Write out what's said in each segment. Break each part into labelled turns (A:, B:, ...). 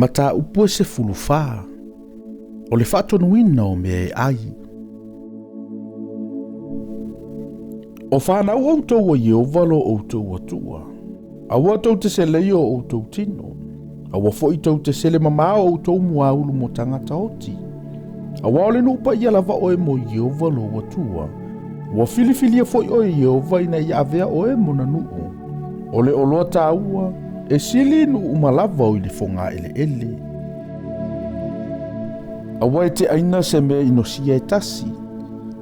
A: Mataupu e 14, O le faatonuina o mea e ai. O fanau outou a Ieova lo outou Atua. Aua tou te seleia o outou tino. Aua foi tou te sele mamao o outou muaulu mo tagata oti. Auā o le nuu paia lava oe mo Ieova lou Atua. Ua filifilia foi oe e Ieova ina ia avea oe mona nuu. O le oloa taua, e sili i nuu uma lava o i le fogaeleele. Aua e te aina se mea inosia e tasi.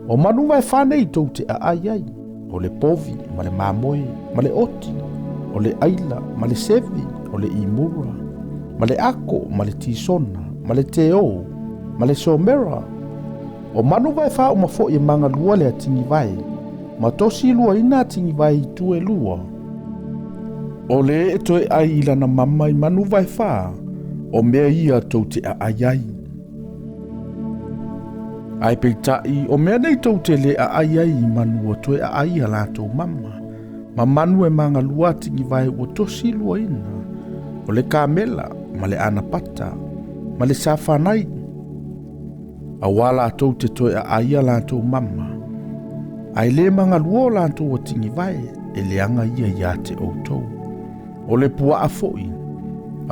A: O manu vaefa nei tou te aai ai, o le povi ma le mamoe ma le oti, o le aila ma le sevi, o le imura, ma le ako ma le tisona, ma le teō, ma le somera. O manu vaefa uma foi e magalua le atigivae, ma tosi luaina atigivae i itu e lua. O le e toe ai i lana mama i manu vaefa, o mea ia tou te aai ai. Ae peitai, o mea nei tou te le aai ai i manu ua toe aai a latou mama, ma manu e magalua atigivae ua tosi luaina, o le kamela ma le anapata ma le safanai, auā latou te toe aai a latou mama, ae le magalua o latou atigivae, e leaga ia ia te outou. O le puaa foi,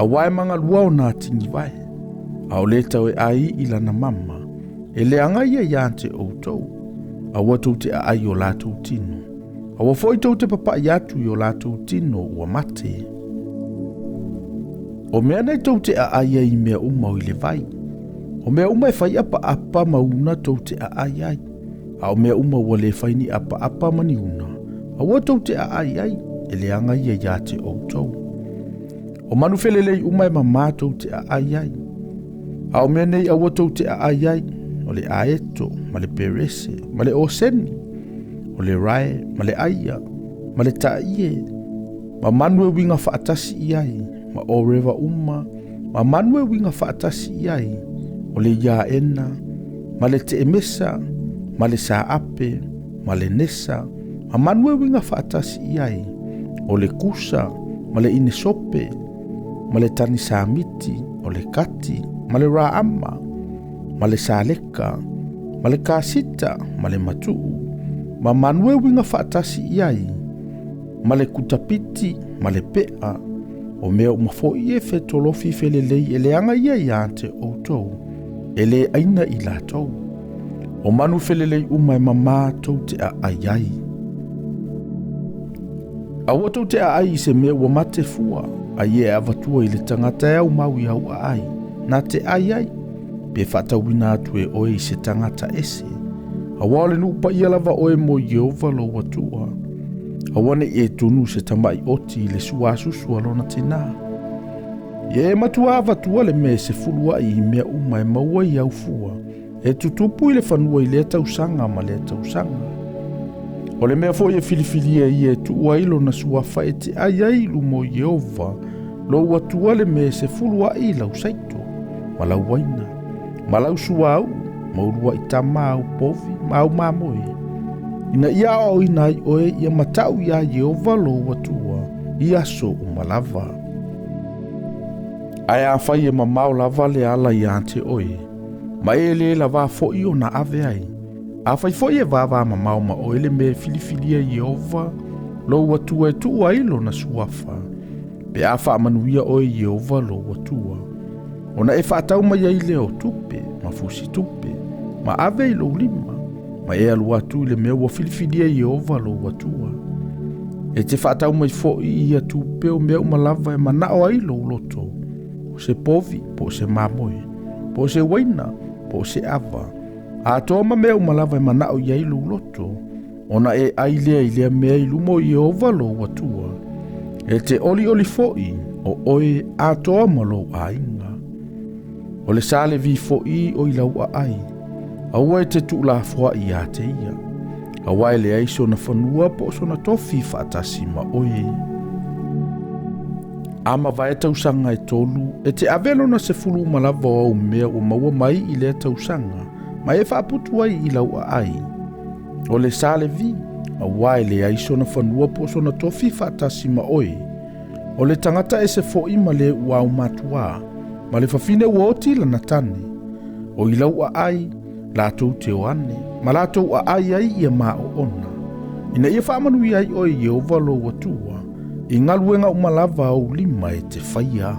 A: auā e magalua ona atigivae, a o le tau e ai i lana mama, e leaga ia ia te outou. Aua tou te aai i o latou tino. Aua foi tou te papaʻi atu i o latou tino ua mate. O mea nei tou te aai ai i mea uma o i le vai. O mea uma e fai apaapa ma una tou te aai ai. A o mea uma ua le fai ni apaapa ma ni una, aua tou te aai ai, e leaga ia ia te outou. O manu felelei uma e mamā tou te aai ai. A o mea nei aua tou te aai ai, o le aeto, ma le perese, ma le oseni, o le rae, ma le aia, ma le taie, ma manu e uiga faatasi i ai, ma orewa uma, ma manu e uiga faatasi i ai, o le iaena, ma le teemesa, ma le saape, ma le nesa, ma manu e uiga faatasi i ai, o le kusa, ma le inesope, ma le tanisamiti, o le kati, ma le raama, ma le saleka, ma le kasita, ma le matuu, ma manu e uiga faatasi i ai, ma le kutapiti, ma le pea, o mea uma foi e fetolofi felelei e leaga ia ia te outou, e le aina i latou. O manu felelei uma e mamā tou te aai ai. Aua tou te aai i se mea ua mate fua, ai e avatua i le tagata e aumau i au aai, na te ai ai, pe faatauina atu e oe i se tagata ese. Auā o le nuu paia lava oe mo Ieova lou Atua. Aua ne i e tunu se tamaʻi oti i le suasusu a lona tinā. Ia e matua avatua le mea e sefuluaʻi i mea uma e maua i au fua, e tutupu i le fanua i lea tausaga ma lea tausaga. O le mea foi e filifilia ia e tuu ai lona suafa e te ai ai i luma o Ieova lou Atua le mea e sefuluaʻi i lau saito, ma lau uaina, ma lau suauu, ma uluaʻi tama au povi ma au mamoe, ina ia aoaoina ai oe ia mataʻu iā Ieova lou Atua i aso uma lava. Ae afai e mamao lava le ala iā te oe, ma e lē lavā foi ona ave ai, afai foi e vāvāmamao ma oe le mea e filifilia e Ieova lou Atua e tuu ai lona suafa, pe a faamanuia oe e Ieova lou Atua, ona e faatau mai ai lea o tupe ma fusi tupe, ma ave i lou lima, ma e alu atu i le mea ua filifilia e Ieova lou Atua. E te faatau mai foi i ia tupe o mea uma lava e manao ai lou loto, o se povi, po o se mamoe, po o se uaina, po o se ava, atoa ma mea uma lava e manao i ai lou loto, ona e ai lea i lea mea i luma o Ieova lou Atua. E te olioli foi o oe atoa ma lou aiga. O le sa Levi foi o i lau aai, aua e te tuulafoaʻi iā te ia, auā e leai sona fanua po o sona tofi faatasi ma oe. A mavae tausaga e tolu, e te ave lona sefulu uma lava o au mea ua maua mai i lea tausaga, ma e faaputu ai i lau aai. O le sa Levi, auā e leai sona fanua po o sona tofi faatasi ma oe. O le tagata ese foi ma le ua aumatuā, Ma le fafine ua oti lana tane, o i lau aai latou te o ane, ma latou aai ai ia maoona. Ina ia faamanuia ai oe e Ieova lou Atua, i galuega uma lava a ou lima e te faia.